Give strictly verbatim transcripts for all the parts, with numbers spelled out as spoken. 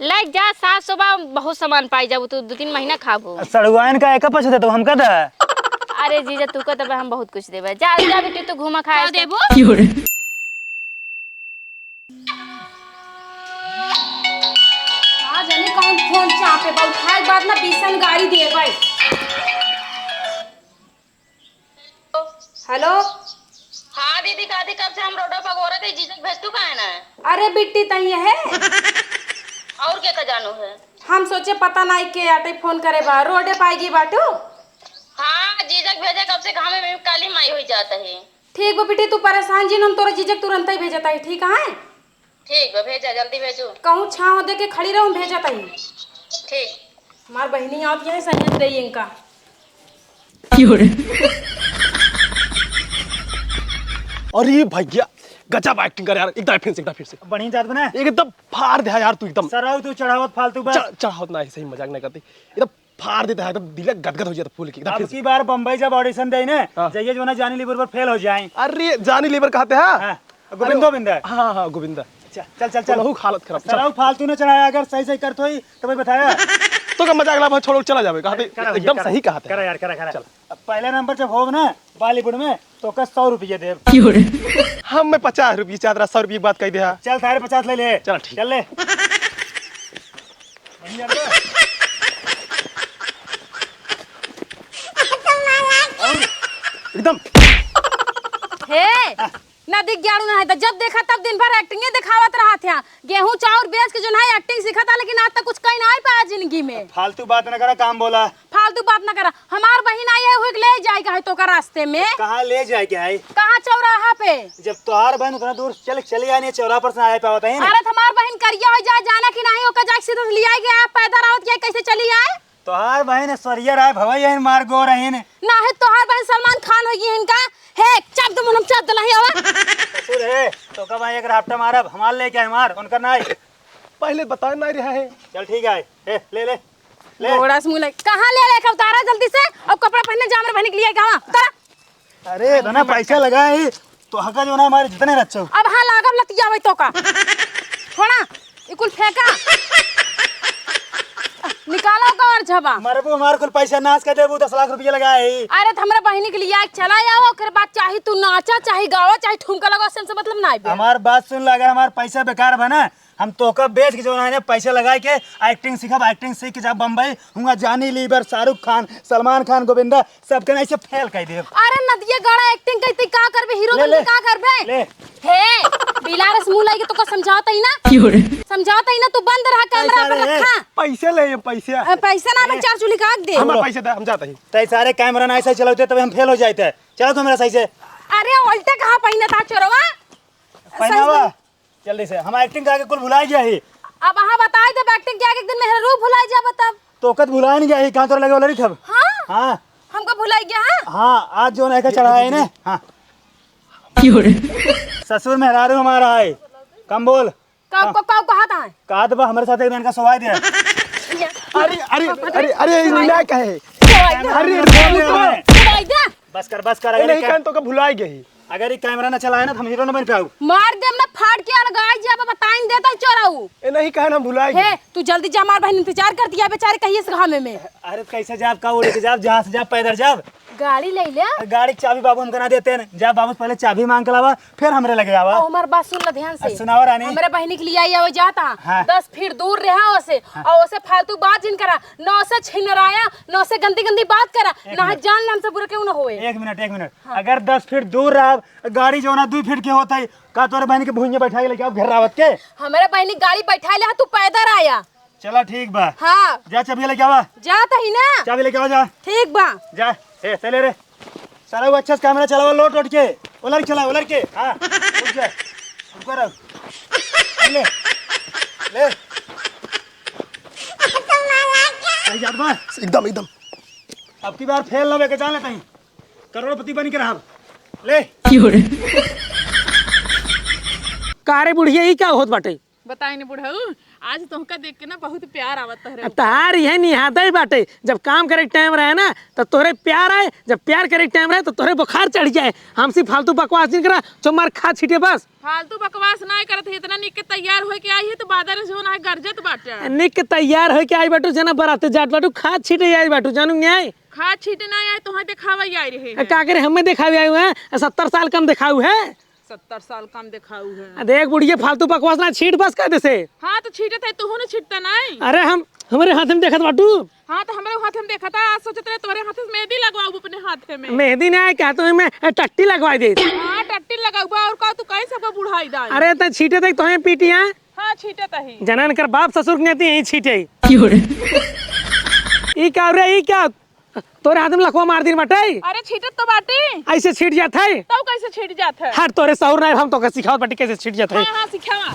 ले जा, सात सौ बा, बहुत सामान पाई जाबू तू, दो तीन महीना खाबू। सड़ुआइन का एका पछते तो हमका दा। अरे जीजा, तू का तब हम बहुत कुछ देबे। जा, जा बेटी, तू घूमा खाए का से। देबू? क्यों रे? का जाने कौन फोन चापे बा, उठाए के बाद ना बीसन गाड़ी देबे। हेलो। हाँ दीदी, का दी, कब से हम रोडो पर गोरत है, जीजक भेज तू काहे ना? अरे बिट्टी, तही है। और के का जानू है? हम सोचे पता नाई के आटे फोन करे बा, रोडे पाएगी बाटू। हाँ, जीजक भेजे कब से, घामे में काली माई होई जात है। ठीक बा बिट्टी, तू परेशान जिन, हम तोरा जीजक तुरंत ही भेजत है, ठीक है? ठीक बा, भेजा, जल्दी भेजू। कहूँ छाँव दे के खड़ी रहूँ, भेजत ही। ठीक। हमार बहिनी आवत यही संजय दे इनका। अरे भैया, गजब एक्टिंग कर यार, एक दाई फिर से, एक दाई फिर से। बढ़िया जात बना। एकदम फाड़ दे यार तू एकदम। सराउ तू चढ़ावत फालतू बात। चढ़-, चढ़ावत ना, ऐसे ही मजाक नहीं करती। एकदम फाड़ देता है, एकदम दिल गदगद हो जाता फूल की। एकदम अब फिर से। की बार बम्बई जब ऑडिशन दे ने, हाँ। जाइए जो ना जानी लीवर पर फेल हो जाए। अरे जानी लीवर कहते हैं? हाँ, गोविंदो अरे, बिंदा। हाँ, हाँ, गोविंदा। चल, चल, चल, चल। बहुत हालत खराब। सराउ फालतू ना चढ़ाया, अगर सही सही करत होई तो भाई बताया। तो का मजाक ला भाई, छोड़ो, चला जावे। कहते करा भैया, एकदम करा। सही कहत है। करा यार, करा, करा। चल। अब पहले नंबर जब होब ना बॉलीवुड में, तो का सौ रुपये देब। हम मैं पचास रुपये चाहत रहा, सौ रुपये की बात कह दे। चल, साढ़े पचास ले ले। चल, ठीक। चल ले। बढ़िया बा। एकदम। हे, ना दिख ग्याड़ू ना है, तो जब देखा तब दिन भर एक्टिंगे दिखावत रहत है। गेहूं चाउर बेच के जो ना एक्टिंग सीखत है, लेकिन आज तक कुछ कहीं ना पाया जिंदगी में। फालतू बात ना करा, काम बोला। फालतू बात ना करा। हमार बहिन आई है, हुई ले जाए के है तो का रास्ते में। कहाँ ले जाए के है? कहाँ? चौराहा पे। जब तोहार बहिन उतना दूर चल, चली आनी है, चौराहा पर से आए पावत है ना। अरे, तो हमार बहिन करिया हो जाए, जाना कि नहीं, ओकर जाए के सीधा ले आए के, आप पैदल आवत के कैसे चली आए? तोहार बहिन ऐश्वर्या राय भवई है, मार गो रहीन। ना है, तोहार बहिन सलमान खान होई इनका। हे, चाप दे मुंह, चाप दे, नहीं आवा। ससुर है, तो कब एक राफ्टा मारब, हमार लेके आए मार, उनका नहीं। पहले बताए नहीं रहा है। चल ठीक है, ए, ले, ले, ले। घोड़ा से मुंह लग, कहाँ ले रहे? उतारा जल्दी से, अब कपड़ा पहने जा, हमरे बहन के लिए कहाँ? उतारा। अरे, इतना पैसा लगा है, तो हका जो ना हमारे जितने रच्चो। अब हाँ, लागब लतिया वही तो का। छोड़ा, ई कुल फेंका। निकालो का और झबा। मरबू, हमार कुल पैसा नाश कर देबू, दस लाख रुपया लगा है। अरे, तो हमरे बहनी के लिए चला आओ, ओकर बाद चाहे तू नाचा, चाहे गावा, चाहे ठुमका लगावा, से हमसे मतलब ना आइबे। हमार बात सुन ला, अगर हमार पैसा बेकार बना, हम तोहका बेच के जौन है ना, पैसा लगाए के एक्टिंग सीखब, एक्टिंग सीख के जाब बम्बई, हुआं जानी लीवर, शाहरुख खान, सलमान खान, गोविंदा, सबके ना ऐसे फेल कर देब। अरे नदिया गाड़ा एक्टिंग करती का करबे, हीरो ले, बन के ले। का करबे? ले। हे, बिलारस मुंह लाइके तोका समझावत ही ना। क्यों रे? समझावत ही ना, तू बंद रहा, कैमरा पैसा पर रे। रखा। पैसे ले, ये पैसे। अ, पैसा ना, मैं ए। चार चूल्ही का आग दे। हमारा पैसा दे, हम जाते हैं। तै सारे कैमरा ना ऐसे चलाते, तब हम फेल हो जाते। चलो तो मेरा सही से। अरे उल्टे कहाँ पहिने था चोरवा? पहनावा। सही से। जल्दी से, हम एक्टिंग के आगे कुल भुलाए गया ही। अब अहाँ बताए देब एक्टिंग के आगे, एक दिन मेहरा रूप भुलाए जाब तब। तो कद भुलाए नहीं गया ही, कहाँ तोरा लगे वाला रही थब? हाँ? हाँ। हमको भुलाए गया है? हाँ, आज जो ना का चढ़ाए ने। हाँ। क्यों रे? ससुर मेहरारू हमारा है। कम बोल। का, हाँ। का, का कहत है? कहत बा हमरे साथ एक दिन का सोवाई दे। अरे, अरे, अरे, अरे, ये नीला का है? सोवाई दे। अरे, सोवाई दे। सोवाई दे। बस कर, बस कर, ए, अगर नहीं, ये का-, कान तो का भुलाए गई। अगर ये कैमरा ना चलाए ना, तो हम हीरो ना बन पाऊ। मार देम ना, फाड़ के अलगाई जाब, बताइन देता चोराऊ। ए, नहीं, कहन हम भुलाए हे, गए। तू जल्दी जा, हमार बहन इंतजार करती है बेचारी, कहिए से घामे में। अरे, कैसे जाब, का उड़ के जाब, जहाँ से जाब, पैदल जाब? गाड़ी ले ले। अरे, गाड़ी के चाबी बाबू हमका ना देते हैं। जा बाबू से पहले चाबी मांग के लावा, फिर हमरे लगे आवा। और हमार बात सुन ला ध्यान से। आ, सुनावा रानी। हमरे बहनी के लिए आई आवे जाता। हाँ। दस फीट दूर रहा ओसे, हाँ। और ओसे फालतू बात जिन करा, ना ओसे छिनराया, ना ओसे गंदी गंदी बात करा, एक ना मिनट। जान ले हमसे बुरा क्यों ना होए। एक मिनट, एक मिनट। हाँ। अगर दस फीट दूर रहा, गाड़ी जो ना दुई फीट के होता है, का तोरे बहनी के भुइयां बैठा के लेके आओ घर रावत के? हमरे बहनी गाड़ी बैठा ले, तू पैदल आया। चला ठीक बा। हाँ। जा चाबी लेके आवा। जात ही ना। चाबी लेके आवा जा। ठीक बा। जा। ए, चले रे। सारा वो अच्छा से कैमरा चलावा, लोट लोट के। उलर के चला, उलर के। हाँ। रुक जा। रुक रह। ले। ले। सही जात बा। एकदम, एकदम। अब की बार फेल ना होवे के जान लेता ही। करोड़पति बन के रहब। ले। का रे बुढ़िया, ई का होत बाटे? बताई ने बुढ़ऊ, आज तोहका देख के ना बहुत प्यार आवत तोहरे ऊपर। तहार इहे निहादई बाटे, जब काम करे के टाइम रहे ना तो तोहरे प्यार आए, जब प्यार करे के टाइम रहे तो तोहरे बुखार चढ़ जाए। हमसे फालतू बकवास जिन करा, जो मार खाद छीटे बस। फालतू बकवास नाहीं करत है, इतना निक के तैयार होइके आई है तो बादर से होना है गरजत बाटे। निक के तैयार होइके आई बाटू, जना बराते जात बाटू, खाद छीटे आई बाटू, जानू न्याय। खाद छीटे ना आए, तोहैं देखावे आई रहे हैं। का करे, हमें देखावे आए हैं? सत्तर साल कम देखाऊ है। सत्तर साल कम देखाऊ है। आ देख बुढ़िया, फालतू बकवास ना छीट बस कह दे से। हाँ, तो छीटत है, तू ना छीटता नाहीं। अरे हम, हमरे हाथ में देखत बाटू। हाँ, तो हमरे हाथ में देखत है, आज सोचत रहे तोरे हाथ में मेहंदी लगवाऊ अपने हाथ में। मेहंदी ना है क्या, तो मैं टट्टी लगवा दे। हाँ, टट्टी लगाऊ बा, और का तू कहीं सबका बुढ़ाई दाई। अरे त छीटे तक तोहे पीटी है। हाँ, छीटे तही। जनन कर बाप ससुर के नेती यही छीटे। क्यों रे? ई का रे, ई का? तोरे हाथ में लखवा मार दिन बाटे। अरे छीटत तो बाटी। ऐसे छीट जात है। तब कैसे छीट जात है? हट, तोरे सहूर नहीं, हम तोके सिखावत बाटी कैसे छीट जात है। हाँ, हाँ, सिखावा।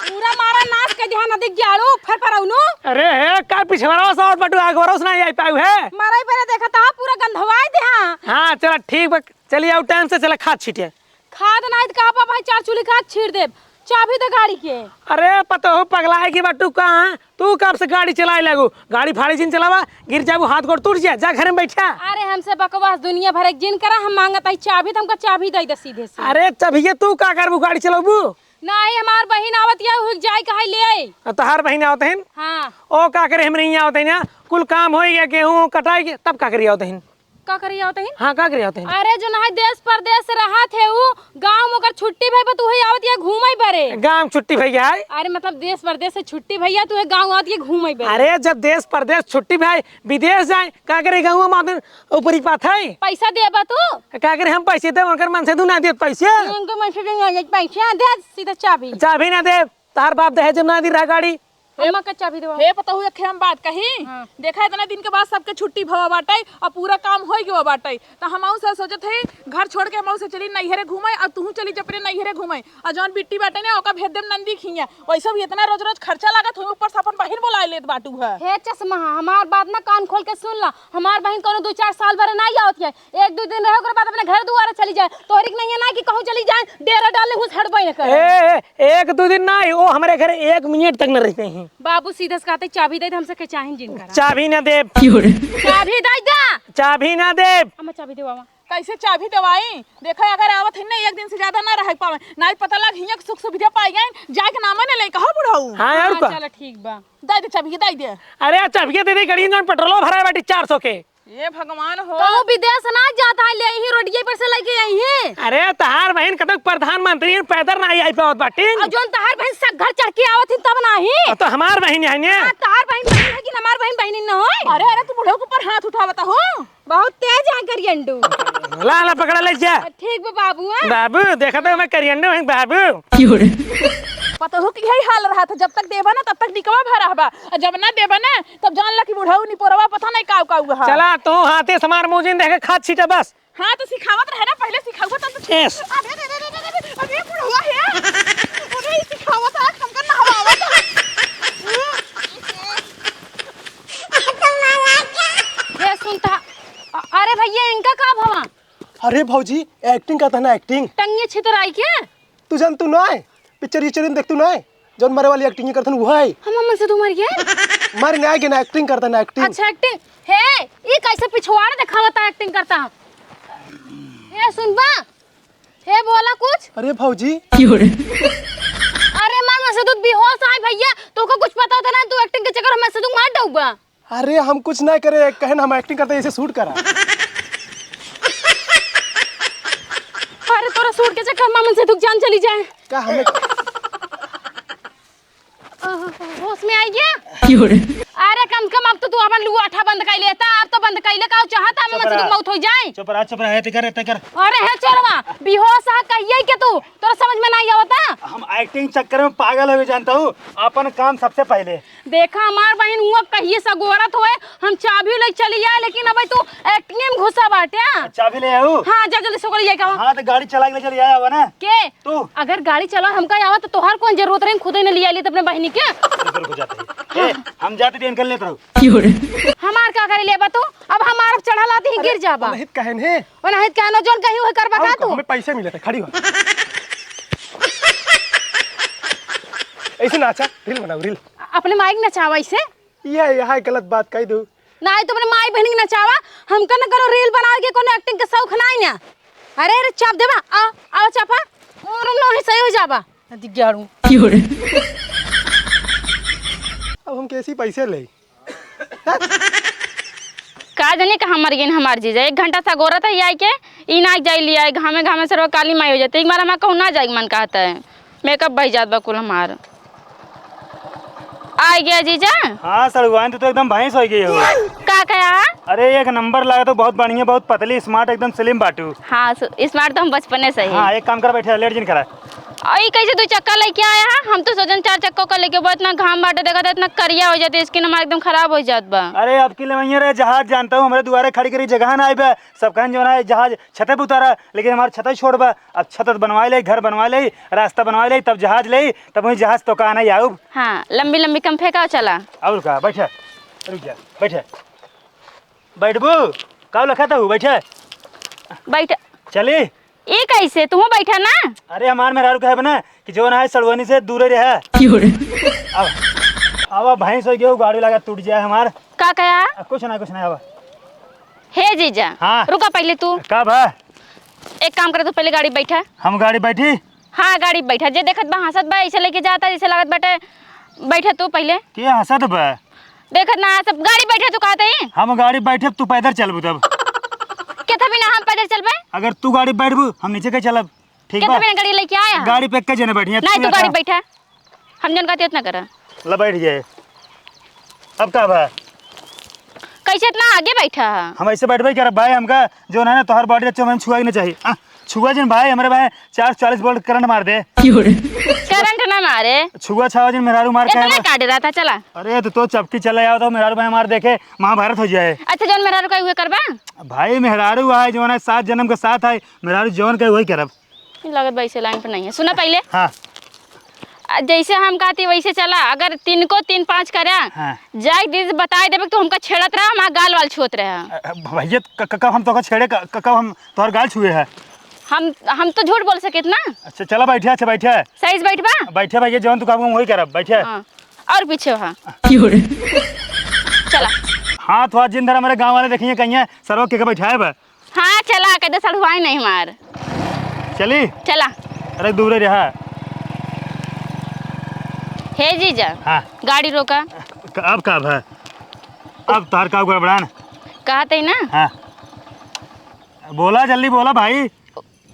पूरा मारा नाश कर दिया नदी जाड़ू, फर परौनू। अरे हे, का पिछवाड़ा से आवत बाटू, आग वरोस ना आई पाऊ है। मारा ही पहले देखा था, पूरा गंधवाई दिया। हाँ, चला ठीक बा, चली आओ टाइम से, चला खाद छीटे। खाद नाहीं त का बा भाई, चार चूल्ही खाद छीट देब। चाबी दे गाड़ी के। अरे पतोहू पगलाए की बाटू का? तू कब से गाड़ी चलाए लगू? गाड़ी फाड़ी जिन चलावा, गिर जाबू, हाथ गोड़ टूट जाए, जा घर में बैठा। अरे हमसे बकवास दुनिया भर एक जिन करा, हम मांगत आई चाबी त हमका चाबी दे दे सीधे से। अरे चाबिये तू का करबू, गाड़ी चलाबू? नाहीं, हमार बहिन आवत या, हुई जाए कहाई ले आई। आ, तहार बहिन आवत हन? हाँ। ओ का करे, हमरे यहाँ आवत हन ना, कुल काम होई गया, गेहूँ कटाई के, तब का करे आवत हन? का करे आवत हन? हाँ, का करे आवत हन? अरे, जो ना है देश परदेश से रहत है उ, गाँव में ओकर छुट्टी भई बा, त उहे आवत या घूमे बरे। गाँव छुट्टी भई है? अरे, मतलब देश परदेश से छुट्टी भई या, त उहे गाँव आवत या घूमे बरे। अरे, जब देश परदेश छुट्टी भई, विदेश जाए, का करे गाँव में आदमी ऊपरी पात है? पैसा देबा तू? का करे हम पैसे देब, उनकर मन से दू ना देत पैसे। उनकर मन से दू ना देत पैसे, दे सीधा चाबी। चाबी ना देब, तार बाप दहेज में ना दी रहा गाड़ी। अम्मा का चाबी देवा। हे पतोहू, एक हम बात कही। हाँ। देखा, इतना दिन के बाद सबके छुट्टी भवा बाटे और पूरा काम होई गवा बाटे, त हमहू से सोचत है घर छोड़ के हमहू से चली नैहरे घूमे और तू चली जा अपने नैहरे घूमे और जौन बिट्टी बाटे ना ओका भेज देम नंदी खिया। वैसे भी इतना रोज रोज खर्चा लागत हो, ऊपर से अपन बहिन बोलाए लेत बाटू है। हे चश्मा, हमार बात ना कान खोल के सुन ला, हमार बहिन कोनो दो चार साल भर ना आवत है, एक दो दिन रहे ओकरे बाद अपने घर दुआरे चली जाए। तोहरी के नहीं है ना कि कहूँ चली जाए, डेरा डालने घुस हटबे न करे। ए, ए, एक दो दिन ना, वो हमरे घरे एक मिनट तक न रहते हैं। बाबू सीधा से कहते, "चाबी दे दे, हमसे के चाही जिन करा।" चाबी ना देब। चाबी दे दे। चाबी ना देब। अम्मा, चाबी देवावा। कैसे चाबी देवाई? देखा, अगर आवत है ना, एक दिन से ज्यादा ना रह पावे, ना ही पता लग हियाँ के सुख सुविधा पाई गए, जाए के नामे न ले, कहो बुढ़ऊ। हाँ, और हाँ, का? चलो ठीक बा। दे दे चाबी, दे दे। अरे, चाबिये दे दे, गाड़ी में जौन पेट्रोलो भराए बाटी चार सौ के। ए भगवान हो। कहूँ विदेश ना जात है, ले यही रोडिये पर से लेके आई है। अरे तहार बहिन कतक प्रधानमंत्री हैं, पैदल ना आई पावत बाटिन। और जौन तहार बहिन सब घर चढ़ के आवत ही तब नाही। अब तो हमार बहिन है ने। हाँ, तहार बहिन बहिन है कि हमार बहिन बहिन न होय। अरे, अरे, तू बुढ़ऊ के ऊपर हाथ उठावत हो। बहुत तेज है करियंडू। ला, ला, पकड़ा ले जा। ठीक बा बाबू, हाँ? बाबू, देखा तो मैं करियंडू हई बाबू। पतोहू के यही हाल रहा था, जब तक देबा ना तब तक निकवा भरा बा, और जब ना देबा ना तब जान ला कि बुढ़ऊ निपोरवा पता नहीं काव काव हा। चला तू हाथे से मार मुजिन देखे खाद छीटा बस। हाँ तो सिखावत रहे ना, पहले सिखावा तब तो। यस। अरे, अरे, अरे, अरे, अरे, अरे, ये बुढ़वा है। अरे, ये सिखावत है, हमका नहवावत है। ये सुनता, अ-, अरे भैया, इनका का भवा? अरे भौजी, एक्टिंग करत है ना, एक्टिंग। टंगे छितराई के? तू जान तू ना है, पिक्चर विक्चर में देख तू ना है, जौन मरे वाली एक्टिंग करत है वो है। हम मन से तू मर गया? मर ना गया ना, एक्टिंग करत है ना, एक्टिंग। अच्छा, एक्टिंग। हे, ई कैसे पिछवाड़ा दिखावता एक्टिंग करता? हे, सुनबा? हे, बोला कुछ। अरे भौजी। अरे मार, मैं से तू बेहोश आए भैया, तोका कुछ पता होता ना, तू एक्टिंग के चक्कर में से तू मार डूबा। अरे हम कुछ ना करे, कहन हम एक्टिंग करते, इसे शूट करा। अरे तोरा शूट के चक्कर में मन से दुख जान चली जाए। का हमें ओह, होश में आई गया? अरे कम से कम अब तो तू अपन लुआठा बंद कर लेता, अब तो बंद कर ले, का चाहता हम चुप मछली रहा। मौत हो जाए। चुप रहा, चुप रहा, एते कर, एते कर। अरे हे चोरवा, बेहोश आ कहिए के तू, तोरा समझ में नहीं आवता? हम एक्टिंग चक्कर में पागल हो गए जानता हूँ, अपन काम सबसे पहले। देखा हमार बहिन हुआ कहिए सगोरत होए, हम चाबी ले चली जाए, लेकिन अबे तू एक्टिंग में घुसा बाटे। चाबी ले आऊ? हाँ, जा जल्दी से ओकरे लेके आवा। हाँ, तो गाड़ी चला के ले चली आया हुआ ना। के? तू। अगर गाड़ी चला हमका आवा तो तोहार कौन जरूरत रही, खुदे ने लिया लेत अपने बहिनी के। रुक जा तू। ए, हम जाते थे, इनकर लेत रहो। हमार का करे लेबा तू? अब हमार चढ़ल आती ही अरे, गिर जाबा। ओनहित कहन है। ओनहित कहन, जौन कही वही करबा और का का, तू? हमें पैसे मिले थे, खड़ी हो। ऐसे नाचा, reel बनाओ, reel। अपने माई के नचावा ऐसे? यह, यह गलत बात कह दू। नाहीं तो अपने माई बहन के नचावा, हमका न करो reel बनावे के, कोनो acting के शौक नाहीं ना। अरे, अरे, चाप देबा, आ, आ चापा, और नोही सही हो जाबा। नदी ग्यारू। अब हम कैसी पैसे ले? का जानी कहाँ मर गइन हमार जीजा। एक घंटा से अगोरत है आई के, ई ना जाई लिया, घामे घामे सरवा काली माई हो जाते। एक बार हमार कहूँ ना जाए के मन कहता है, makeup बह जात बा कुल हमार। आ गया जीजा। हाँ सड़ुआइन, तू तो एकदम भैंस हो गई हो। का कहा? अरे एक नंबर लागत हो, बहुत बढ़िया, बहुत पतली, smart, एकदम slim बाटू। हाँ, सु-, smart तो हम बचपने से ही। हाँ, एक काम कर, बैठे, late जिन करा। और ई कैसे दो चक्का लेके आया है? हम तो सोचन चार चक्का का लेके बा, इतना घाम बाटे, देखा था, इतना करिया हो जाते, skin हमारा एकदम खराब हो जात बा। अरे, अब की लेवइया रे, जहाज जानता हूँ, हमरे दुआरे खड़ी करी जगह ना आइबे, सब कहन जो ना है, जहाज छते पे उतारा, लेकिन हमार छते छोड़ बा। अब छत बनवा ले, घर बनवा ले, रास्ता बनवा ले, तब जहाज ले, तब वही जहाज तो का नहीं आउब। हाँ, लंबी लंबी कम फेंका चला। और का, बैठे, रुक जा, बैठे, बैठबू, का लखा था, बैठे, बैठ। चली। ई कैसे? तुहू बैठा ना। अरे, हमार मेहरारू कहे बना कि जो ना है, सड़ुआइन से दूरे रहे। क्यों रे? अब, अब भैंस हो गयो, गाड़ी लगा टूट जाए हमार। का कहा? आ, कुछ ना, कुछ ना, अब। हे जीजा, हाँ। रुका पहले तू। का बा? एक काम करे, तू पहले गाड़ी बैठा। हम गाड़ी बैठी? हाँ, गाड़ी बैठा। जे देखत बा, हंसत बा, ऐसे लेके जाता, जैसे लागत बाटे। बैठा तू पहले। के हंसत बा? देखत ना, सब गाड़ी बैठे तू कहते ही। हम गाड़ी बैठे, तू पैदल चलबू तब। केथा बिना हम पैदल चलबे? अगर तू गाड़ी बैठबू, हम नीचे के चलब, ठीक केथा बा? बिना गाड़ी लेके आया? गाड़ी पे के जने बैठी हैं, नहीं, तू तू या गाड़ी का? बैठा, हम जन कहते उतना करा। ला बैठ गए, अब का बा? कैसे इतना आगे बैठा है? हम ऐसे बैठबे करब भाई, हमका जो ना, ना तोहर body अच्छा, हम छुआ ही ना चाहिए। आ, छुआ जिन भाई, हमरे भाई चार सौ चालीस volt current मार दे। करंट ना मारे। छुआ छावा जिन मेहरारू मार इतना खाए बा। का डरा था, चला। अरे तो, तो चपकी चला आओ तो मेहरारू भाई मार देखे, महाभारत हो जाए। अच्छा, जौन मेहरारू का उहे करबा? भाई मेहरारू आए, जौन है सात जन्म के साथ आए, मेहरारू जौन कहे वही करब। लागत बा इसे लाइन पे नहीं है। सुना पहले। हाँ। आ, जैसे हम कहती वैसे चला, अगर तीन को तीन पाँच करा, हाँ। जाए दीदी बताए देबे कि तू हमका छेड़त रहा, हमार गाल वाल छुअत रहा। अ, अ, भैया, क-, क-, कब हम तोका छेड़े, क-, क-, कब हम तोहर गाल छुए है? हम, हम तो झूठ बोल सकित ना। अच्छा, चला बैठे, अच्छा बैठे। सही से बैठबा? बैठे भैया, जौन तू कहबू हम वही करब, बैठे। हाँ, और पीछे वहाँ। चला। हाँ, थोड़ा जिन धरा हमारे गाँव वाले देखिए कहिए, सरवा के, के बैठाए बा। हाँ, चला, कदे सड़ुआई नहीं मार। चली? चला। अरे, दूरे रहा। हे जीजा, हाँ। गाड़ी रोका। क-, अब का भा? अब तोहार का गड़बड़ान? कहत ही ना। हाँ। बोला, जल्दी बोला भाई।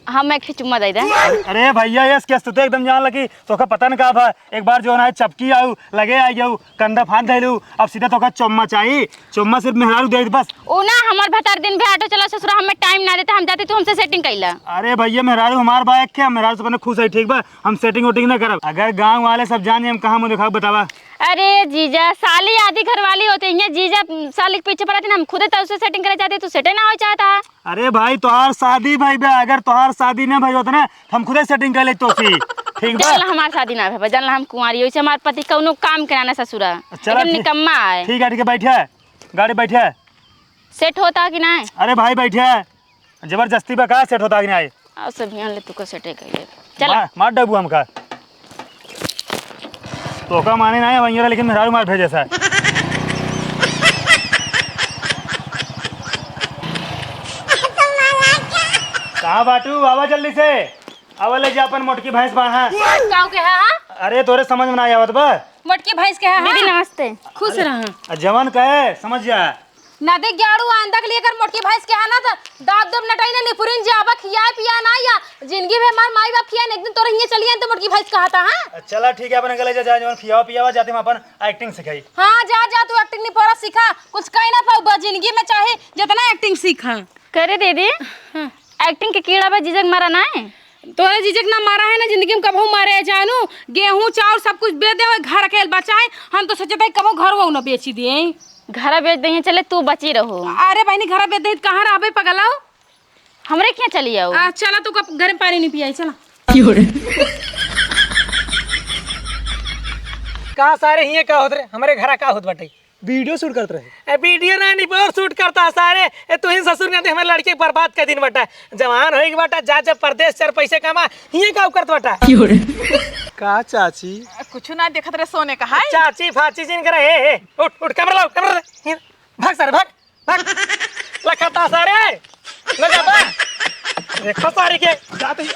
हम एक ठे चुम्मा दे दे। अरे, अरे भैया, यस, कैसे तू तो एकदम जान लगी, तोका पता न का भा। एक बार जो ना है चपकी आऊ, लगे आई गऊ, कंधा फांद धैलू, अब सीधा तोका चुम्मा चाही, चुम्मा सिर्फ मेहरारू दे बस। उ ना, हमार भतार दिन भर auto चला ससुरा, हमें time ना देता, हम जाते, तू हमसे setting कैला। अरे भैया, मेहरारू हमार बा एक के, हम मेहरारू से अपने खुश है, ठीक बा, हम setting वोटिंग ना करब। अगर गाँव वाले सब जान जाए, हम कहाँ मुँह दिखाओ, बतावा। अरे जीजा, साली आधी घर वाली होती है, जीजा साली के पीछे पड़त है ना, हम खुदे तो उससे setting करे जाते, तू setting ना हो चाहता। अरे भाई, तोहार शादी भाई बे, अगर तोहार शादी ना भाई होता ना, तो हम खुदे setting कर लेते उसी। ठीक बा? जानला हमार शादी ना भाई, जानला हम कुंवारी, वैसे हमार पति कौनो काम के ना, ना ससुरा। चला एकदम ठीक। निकम्मा है। ठीक है, ठीक है, बैठे। गाड़ी बैठे। Set होता कि ना? अरे भाई, बैठे। जबरदस्ती बा का, set होता कि ना? आओ सब हियान ले, तू का set है कहिए। चला। मार, मार डबू हमका। तोका माने ना है, वहीं रहा, लेकिन मेहरारू मार भेजे सा। कहाँ बाटू? आवा जल्दी से। आवा ले जा अपन मोटकी भैंस बांधा। गाँव के है, हाँ? अरे तोरे समझ में ना आवत बा। मोटकी भैंस के है, हाँ? दीदी नमस्ते। खुश रहा। आ जवान कहे समझ जा। नदी ग्याड़ू आंदा के लिए अगर मोटकी भैंस के है ना तो दाब देब नटाई ना निपुरिन जाबा खियाए पिया ना या जिंदगी भर हमार माई बाप खियाए ना, एक दिन तोरे हियाँ चली आन तो मोटकी भैंस कहा था, हाँ? चला ठीक है, अपने गले जा, जा जवन खियावा पियावा जाते हम अपन acting सिखाई। हाँ, जा, जा, तू acting नहीं पड़ा सीखा, कुछ कह ना पाऊ बा जिंदगी में, चाहे जितना acting सीखा। करे दीदी, हाँ। Acting के कीड़ा बा, जीजक मारा ना है? तोरे जीजक ना मारा है ना, जिंदगी में कबहू मारे है जानू। गेहूं, चाउर सब कुछ बेच दे, घर अकेल बचा है। हम तो सोचे थे कबहू घर वो ना बेची दिए। घरा बेच दइहे, चले तू बची रहो। अरे बहनी, घरा बेच दे तो कहाँ रहबे पगलाओ? हमरे क्या चली आओ? आ, चला तू कब घर में पानी नहीं पियाई, चला। का सारे हिये का होत रे? हमरे घरा का होत बाटे? वीडियो शूट करत रहे। ए, वीडियो ना, निपोर शूट करता सारे। ए, तू ही ससुर नाती हमारे लड़के बर्बाद कर दिन बटा। जवान होई के बटा, जा, जा परदेस, चार पैसे कमा, हिये का करत बटा। का चाची? कुछ ना देखत रहे, सोने का है। चाची फाची जिन करे, हे, हे, उठ, उठ, कैमरा लाओ, कैमरा दे। हिये, भाग सारे, भाग, भाग। लखता सारे, ले जा बा। देखो सारे के। जाते ही।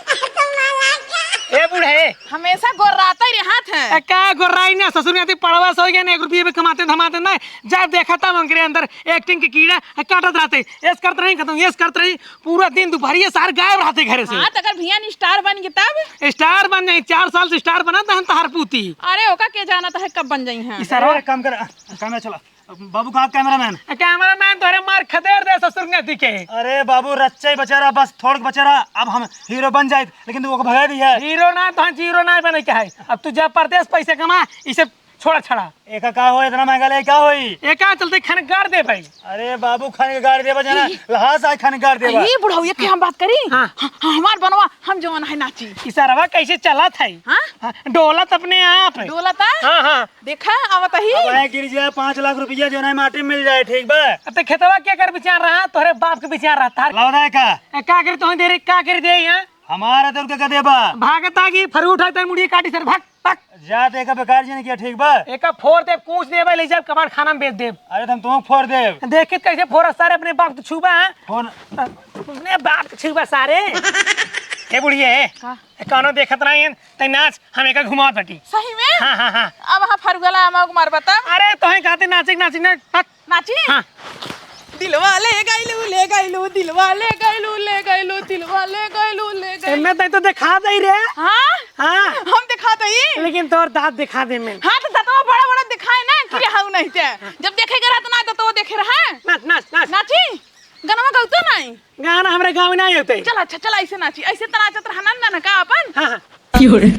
ए बूढ़े। हमेशा गोर्राते रहत हैं। ए, का गोर्राई ना, ससुर नाती पड़वा से हो गया ना, एक रुपये भी कमाते धमाते ना। जब देखा तब उनके अंदर एक्टिंग के कीड़ा काटत रहते। ऐस करत रही, खत्म, ऐस करत रही। पूरा दिन दोपहरिया सार गायब रहते घरे से। हाँ, तो अगर भैया ने स्टार बन गए तब? स्टार बन जाई, चार साल से स्टार बना तो हम तहार पूती। अरे, ओका के जाना तो है कब बन जाई हैं। इशारा। अरे, काम कर, काम चला। बाबू कहाँ कैमरामैन? कैमरामैन तोहरे मार खदेड़ दे ससुर नाती के। अरे बाबू, रच्चा ही बचा रहा, बस थोड़क बचा रहा, अब हम हीरो बन जाए, लेकिन तू ओके भगा दिया। हीरो ना, तो हम जीरो ना बने के है। अब तू जा परदेस पैसे कमा, इसे छोड़ा छड़ा। एका का हो, इतना महंगा ले का होई? एका चलते खाने गाड़ दे भाई। अरे बाबू, खाने के गाड़ दे बा जाना, लहास आए खाने गाड़ दे बा। ये बुढ़ऊ, ये के हम बात करी? हाँ। ह-, ह-, हमार बनवा, हम जवान है नाची। इशारवा कैसे चलत है? हाँ? हाँ, डोलत अपने आप है। डोलत है? हाँ, हाँ। देखा, आवत ही। अब आए गिर जाए पाँच लाख रुपया जो ना माटी मिल जाए, ठीक बा? अब ते खेतवा के कर विचार रहा, तोहरे बाप के विचार रहा, तार। लाओ ना का? ए, का करी तोहन दे रे, का करी दे यहाँ? हमारा तो उनके का देबा? भागता की फरू उठाता है, मुड़िए काटी सर, भाग, भाग। जा ते का बेकार जी ने किया, ठीक बा? एका फोर ते कूच देबे, ले जाब कबाड़ खाना में बेच देब। अरे तुम तुम फोर देब। देखित कैसे फोर सारे अपने बाप के छुबा, हाँ? फोन। अपने बाप के छुबा सारे। ए बुढ़िए, का? ए, कौनो देखत नहीं है, तै नाच, हम एका घुमावत बाटी। सही में? हाँ, हाँ, हाँ। अब हाँ फरुगला हम मार बता। अरे, तोहे कहते नाचिक, नाचिक ना, हट। नाची? हाँ। दिलवा ले गइलू, ले गइलू, दिलवा ले गइलू, ले गइलू, दिलवा ले गइलू, ले गइलू। एमे तै तो दिखा दे रे। हाँ? हाँ। हम दिखा दे। लेकिन तोर दांत दिखा दे में। हाँ, तो दांतवा बड़ा बड़ा दिखाए ना, कि हाँ। रे हाउ नहीं ते। जब देखे के रहत ना, तो, तो देखे रहा। नाच, नाच, नाच। नाची? गनवा गौतो नहीं? गाना हमरे गाँव में नहीं होते। चल, अच्छा, चल, ऐसे नाची, ऐसे तो नाचत रहा नंदन का अपन। हाँ, हाँ। की हो रे?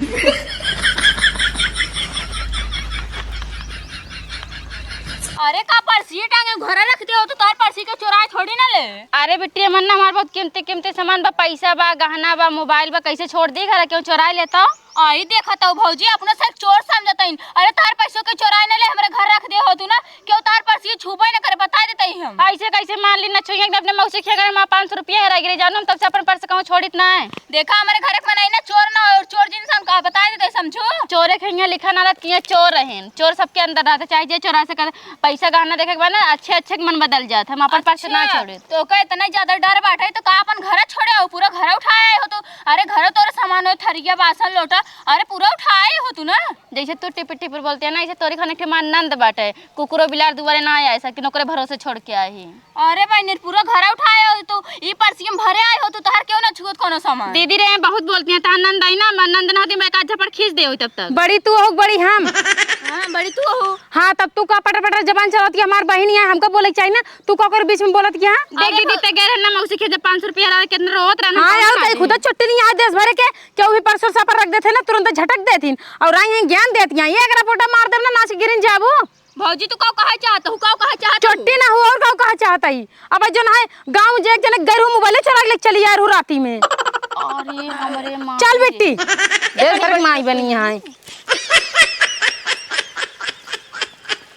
अरे, का पर्सी टांगे घरे रख दे हो, तो तोहर पर्सी के चोराए थोड़ी ना ले। अरे बिट्टी, मन ना, हमार बहुत कीमती, कीमती सामान बा, पैसा बा, गहना बा, मोबाइल बा, कैसे छोड़ दी घर, केहू चोराए लेता? आई देखत हऊ भौजी, अपना सर चोर समझतइन। अरे तोहर पैसों के चोराए न ले, हमरे घर रख दे हो तू ना, केहू तोहर पर्स के छूबे न करे, बता देते ही हम। ऐसे कैसे मान ली ना छुइया, एकदम अपने मौसी के घर में पाँच सौ रुपया हेरा गिरे, जानो हम तब से अपन पर्स कहूँ छोड़ित ना है। देखा हमरे घर में नहीं ना चोर ना और चोर जिन सन का बता देते समझू। चोरे के यहाँ लिखा ना रहत कि यहाँ चोर रहेन, चोर सबके अंदर रहते, चाहे जे चोरा सकत। पैसा गहना देखे के बाद ना अच्छे अच्छे के मन बदल जात, हम अपन पर्स ना अच्छा। छोड़ित। तो का इतना ज्यादा डर बाटे तो का अपन घर छोड़े हो, पूरा घर उठाए हो तू। अरे घरो तोरे सामान हो, थरिया, बासन, लोटा, अरे पूरा उठाए हो तू ना। जैसे तू टिपिर टिपिर बोलती है ना, ऐसे तोरी खाने के माँ नंद बाटे। कुकुरो बिलार दुआरे ना आए, ऐसा कि ओकरे भरोसे छोड़ के आई। अरे बहिनी, पूरा घर उठाए हो तू, ई पर्सियम भरे आए हो तू, तोहर क्यों ना छुअत कोनो सामान? दीदी रे, बहुत बोलती है, तहार नंद आई ना, मैं नंद ना होती, मैं एक आध झपड़ खींच दे होई तब तक। बड़ी तू हो, बड़ी हम। हाँ, बड़ी तू हो। हाँ, तब तू का पटर पटर जबान चलावत कि हमार बहिन यहाँ, हमका बोले के चाहिए ना, तू का ओकर बीच में बोलत कि हाँ? देख अरे दीदी, बा- ते गए रहे ना मौसी के जब पाँच सौ रुपया रहा, कितना रोत रहा ना, हाँ, कौन और कहीं खाली? खुदा छुट्टी नहीं आज देश भरे के, केहू भी परसों सापर रख देते ना, तुरंत झटक देती। और आई हैं ज्ञान देती हैं, ये अगर पोटा मार देब ना, नाच के गिरिन जाबू। भौजी, तू का कहे चाहत हूँ, का कहे चाहत हूँ? छुट्टी ना हो और का कहे चाहत ही? अब जौन है गाँव में जे एक जने गैर मोबाइल चोरा के लेके चली यार हो राती में। अरे हमरे माँ चल रे। बेटी, देश भर के माई बनी है।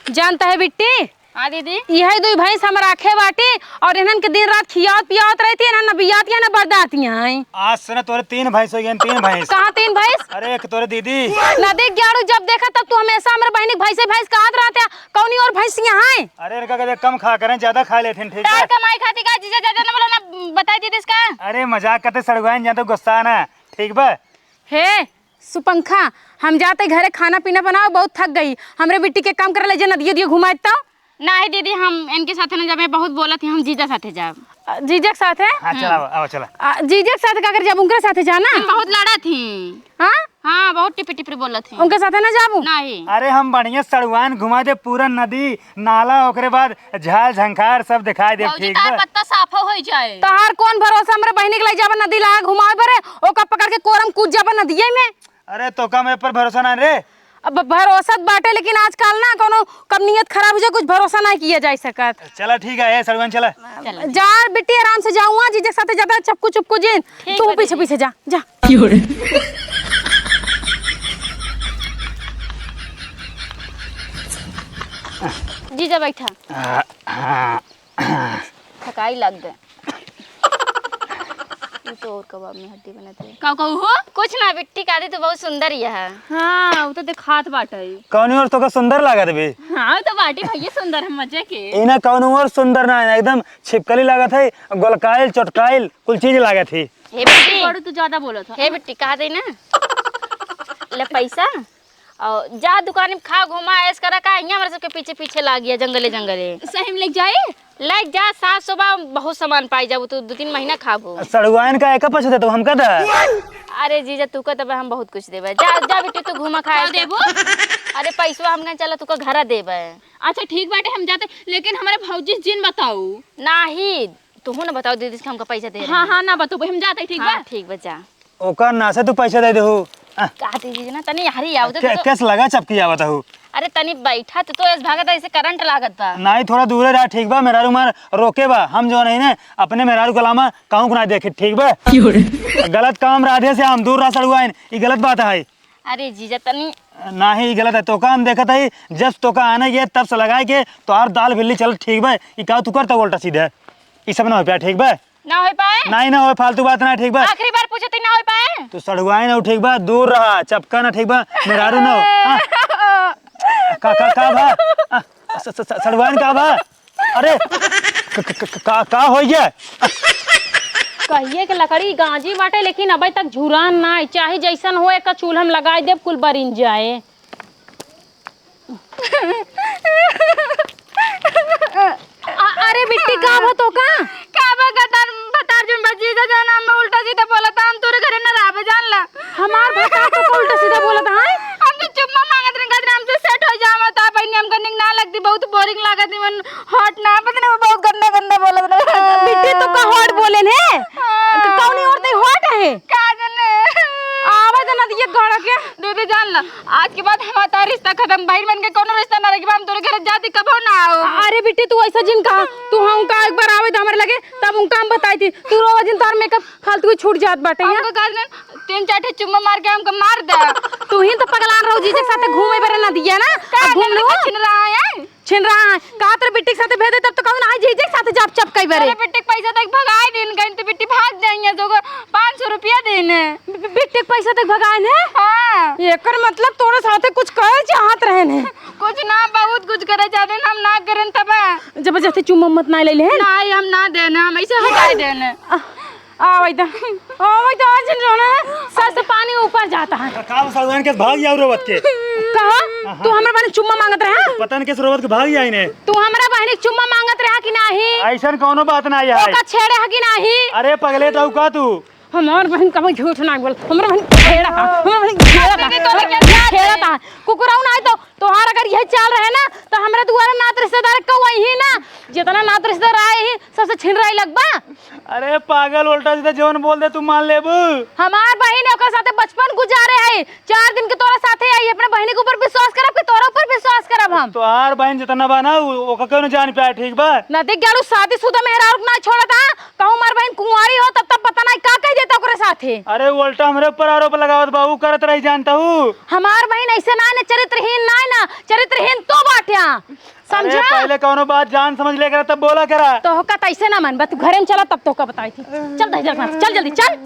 जानता है बिट्टी, हाँ दीदी। इहे दुई भैंस हम राखे बाटी और इन्हन के दिन रात खियावत पियावत रहती है, ना नबियाती है, ना बरदाती है। आज से ना तोरे तीन भैंस हो गए, तीन भैंस। कहाँ तीन भैंस? अरे एक तोरे दीदी। नदी ग्याड़ू जब देखा तब तू हमेशा हमरे बहिनी के भैंसे भैंस कहत रहते, कौनी और भैंस यहाँ है? अरे इनका कदे कम खा करें, ज्यादा खा लेथिन, ठीक टार है? कमाई खाती का जीजा ज्यादा ना बोला ना, बताई दीदी इसका। अरे मजाक करते सड़ुआइन, जान तो गुस्सा ना, ठीक बा? हे सुपंखा, हम जाते घरे खाना पीना बनाओ, बहुत थक गई। हमरे बिट्टी के काम करे ले जे नदिया दिया घुमाए तो। नाही दीदी, हम इनके साथे न जाबे, बहुत बोलत ही, हम जीजा साथे जाब। अ, जीजा के साथे? हाँ, चला, हम्म। आओ, आओ, चला। अ, जीजा के साथे का कर जाब, उनके साथे जाना? हम बहुत लड़त ही। हाँ? हाँ, बहुत टिपरी टिपरी बोलत ही। उनके साथे ना जाबू? नाही। अरे, हम बढ़िया सड़ुआन घुमा दे, पूरा नदी, नाला, ओकरे बाद झाल झंखार सब दिखाई दे, भौजी, ठीक तार बा? पत्ता साफा हो जाए। तहार कौन भरोसा हमरे बहिनी के ले जाबा नदी लगा घुमावे बरे, ओका पकड़ के कोरम कूद जाबा नदिये में। अरे, तोका मेरे पर भरोसा ना रे? अब भरोसा त बाटे, लेकिन आजकल ना कोनो कब नियत खराब हो जाए, कुछ भरोसा ना किया जा सकत। चला ठीक है, ए सड़ुआन चला। चला। जा बिट्टी, आराम से जाऊँ, जीजा के साथे ज्यादा चपकू चुपकू जिन। ठीक तू बा पीछे दीदी। पीछे जा, जा। की हो रे? जीजा बैठा। आ, हाँ। थकाई लग गए। तू तो और कबाब में हड्डी बनत है। का कहू हो? कुछ ना बिट्टी, कहा दी तू बहुत सुंदर यह। हाँ, वो तो दिखात बाटे। कौन और तोका सुंदर लागत बे? हाँ, वो तो बाटी भैया सुंदर है मजे के। इना कौन और सुंदर ना है, एकदम छिपकली लागत है, गोलकाइल, चोटकाइल, कुल चीज लागत है। हे बिट्टी। बड़ू तू ज्यादा बोलत हो। हे बिट्टी, कहा दे ना। ले पैसा। और जा दुकान में खा, घुमा, ऐश करा, का हियाँ हमारे सबके पीछे पीछे लाग गया जंगले जंगले। सही में लेके जाए? लेके जा, सास सुबह बहुत सामान पाई जाबू, तू दो तीन महीना खाबू। सड़ुआइन का एका पछू दे तू हमका दे। अरे जीजा, तू का तब हम बहुत कुछ देबे। जा, जा बिट्टी, तू घुमा खा, का ऐश कर। देबू? अरे पैसवा हम कहीं चला, तू का घरा देबे। अच्छा ठीक बाटे, हम जाते, लेकिन हमारे भौजी से जिन बताऊ। नाही, तुहू ना बताओ दीदी से हमका पैसा दे रहे हाँ, हैं। हाँ, ना बताओ, हम जाते, ठीक हाँ, बा? ठीक बा, जा। ओकर ना से तू पैसा दे देहू। आ, का दीदी ना, तनी हरी आओ, के-, तो केस लगा चपकी आवत हूँ। अरे तनी बैठा, तू तो ऐस भागत ऐसे करंट लागत बा। नाही, थोड़ा दूरे रहा, ठीक बा? मेहरारू मार रोके बा, हम जो नहीं ने अपने मेहरारू के अलावा कहूँ को ना देखे, ठीक बा? क्यों रे? गलत काम राधे से हम दूर रहा सड़ुआइन, ई गलत बात है। अरे जीजा तनी। नाही, ई गलत है, तोका हम देखत है, जब तोका आने के तब से लगाए के तोहार दाल भिल्ली चलत, ठीक बा? ई का तू करता उल्टा सीधा? ई सब ना हो पाए, ठीक बा? ना हो पाए? नाही, ना हो, फालतू बात ना, ठीक बा? आखिरी बार पूछे ती, ना हो पाए? तू सड़ुआइन हो, ठीक बा? दूर रहा, चपका ना, ठीक बा? मेहरारू ना हो। हाँ? का, का, का भा? आ, स-, स-, स-, सड़ुआइन का भा? अरे, क-, क-, क-, का, का होइ गया? कहिए के लकड़ी गांजी बाटे, लेकिन अबे तक झुरान ना आई। चाहे जैसन हो, एक चूल्हा में लगाई देब, कुल बरिन जाए। अ-, अरे बिट्टी, का भा तोका? का भा, गतार, भतार जन बा जीजा जन हम उल्टा सीधा बोलत, हम तोरे घरे न रहबे, जान ला। हमार भतार तोका उल्टा सीधा बोलत है? हम तो चुम्मा मांगत रहे, कहत रहे, "हमसे सेट हो जावा, तो बहनी हमका निक ना लगती, बहुत बोरिंग लागत है, मन हॉट ना, पता नहीं, वो बहुत गंदा गंदा बोलत रहे।" बिट्टी, तोका हॉट बोले ने? हाँ। कौनी औरत हॉट है? का जाने। आवे तो नदिया गड़ के। दीदी जान ला, आज के बाद हमारा रिश्ता खत्म, बहिन बन के कोनो रिश्ता ना रखी, हम तोरे घर जाती कबो ना आओ। अरे बिट्टी, तू ऐसा जिन कहा, तू हम का एक बार आवे तो हमारे लगे, तब उनका हम बताई थी, तू रोवा जिन, तार मेकअप फालतू ही छूट जात बाटे। हमको कहा ना, तीन चार ठे चुम्मा मार के हमको मार दे। तू ही तो पगलान रहो, जीजे के साथे घूमे बरे ना दिया ना, का अब घूम लो। छिन रहा है? छिन रहा है। का तोर बिट्टी के साथे भेज दे, तब तो कहूँ ना, "हाय, जीजे के साथे जाब चपकई बरे।" अरे, बिट्टी के पैसा तक भगाए दिन, कहीं तो बिट्टी भाग जाइए, तो को पाँच सौ रुपया देने। बि-, बि-, बिट्टी के पैसा तक भगाए ने? हाँ। एकर मतलब तोरे साथे कुछ करे चाहत रहे ने। कुछ ना, बहुत कुछ करे चाहते हैं, हम ना करें तब। जबरदस्ती चुम्मा मत ना ले ले। नहीं, हम ना देने, हम ऐसे हटाए देने। आ, आवै दा, आवै दा, आज न जाना है, सर से पानी ऊपर जाता है। का, का सलमान के भाग जाओ रोवत के? कहा? हाँ, तू हाँ। हमरा बहिन चुम्मा मांगत रहा? पता नहीं किस रोवत के भाग जाई ने। तू हमरा बहिन के चुम्मा मांगत रहा कि नाही? ऐसन कौनो बात ना है। ओका छेड़े है कि नाही? अरे पगले तो का तू? हमार बहिन कबो झूठ ना बोल। हमरा बहिन छेड़ा था, हमरा बहिन छेड़ा था, दीदी, तोरे क्या छेड़ा था। कुकुराऊ ना है तो तोहार अगर यही चाल रहे ना, तो हमरा दुआरा नात रिश्तेदार कऊ आई ही ना। जितना नात रिश्तेदार आए ही, सबसे छिनराई लगबा। अरे पागल, उल्टा सीधा जवन बोल दे, तू मान लेबू? हमार बहिन ओकर साथे बचपन गुजारे है, चार दिन के तोरा साथे आई, अपने बहिनी के ऊपर विश्वास करब कि तोरा ऊपर विश्वास करब हम? तोहार बहिन जितना बा ना, उ-, ओकर केहू ना जान पाए, ठीक बा? ना देख गेलू, शादीशुदा मेहरारू के ना छोड़त हा, कहूँ हमार बहिन कुंवारी हो, तब, तब पता नहीं का कह देता ओकरे साथे। अरे उल्टा हमरे ऊपर आरोप लगावत बा, उ करत रही जानता हूँ। हमार बहिन ऐसे ना, ना चरित्रहीन ना, ना चरित्रहीन तो बाट्या। अरे, समझा? पहले कौनो बात जान समझ ले करा, तब बोला करा। तोहका तैसे ना मन बा, तू घरे में चला, तब तोहका बताई थी। चल दही जल, चल जल्दी, चल।